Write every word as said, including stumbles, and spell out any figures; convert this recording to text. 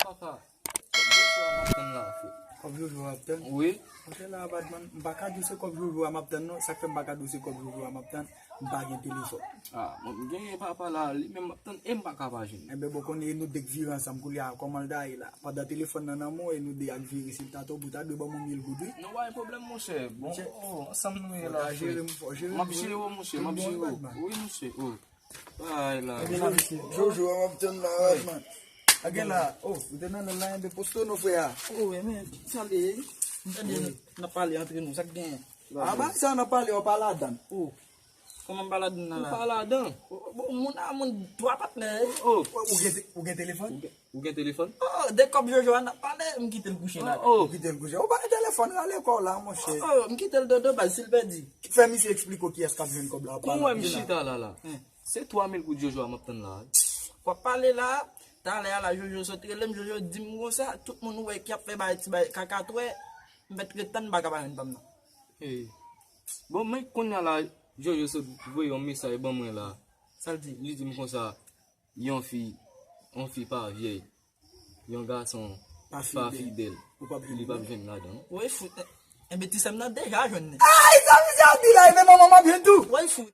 Papa, kòb Jojo a m ap tann la, frè. Kòb Jojo a m ap tann? Wi. Ok, la, Batman, m pa ka di w se kòb Jojo a m ap tann, non. Sa k fè m pa ka di w se kòb Jojo a m ap tann, m pa gen telefòn. Ah, bon, m genyen papa la, li menm m ap tann, e m pa ka pa jwenn. Enben, bon, konnen e nou de k vire ansanm koulye a, kòman l ta ye la? Pandan telefòn nan nan men w, e nou de a k vire, si l ta tonbe, w ta dwe ban m yon mil goud, wi. Non, pa gen pwoblèm, monchè. Bon, oh, ansanm nou ye la, frè. Fò jere m, fò jere m, wi. M ap jere w, monchè, m ap jere w. Wi, monchè, oh. Ay, la. Jojo, Jojo, m ap tann la, Batman. Gen la, oh, ou te nan lòl la, enben, poste non, frè a. Oh, enben, sa l ye? M tande n ap pale antre nou, sa k genyen? Ah, bagay sa n ap pale, w pa ladan. Oh, kòman m pa ladan nan la? Ou pa ladan. Oh, bon, moun a moun, twa patnè. Oh. Ou gen te-, ou gen telefòn? Ou gen, ou gen telefòn? Oh, de kòb Jojo a n ap pale, m kite l kouche la. Oh, oh. Ou kite l kouche. Ou pa gen telefòn, rale kò w la, monchè. Oh, oh, m kite l dodo, baz, si l pèdi. Fè misye eksplike w kiyès k ap jwenn kòb la, w pa ladan. Ou wè m chita la, la. Hein. Se twa mil goud Jojo a m ap tann la. W ap pale la, talè a la Jojo sot rele m, Jojo di m konsa, tout moun ou wè ki ap fè bay ti bay kakatwè, m fèk ret tann m pa ka pa jwenn pa m nan. Hey. Bon, men kounye a la, Jojo sot voye yon mesaj ban mwen la. Sa l di? Li di m konsa, yon fi, yon fi pa vyèy. Yon gason pa fidèl. Ou p ap jwenn li, p ap jwenn ladan, non. Woy fout. Enben, ti sè m nan deja jwenn li. Ay, sa misye ap di la, enben manman m ap jwenn tou. Woy fout.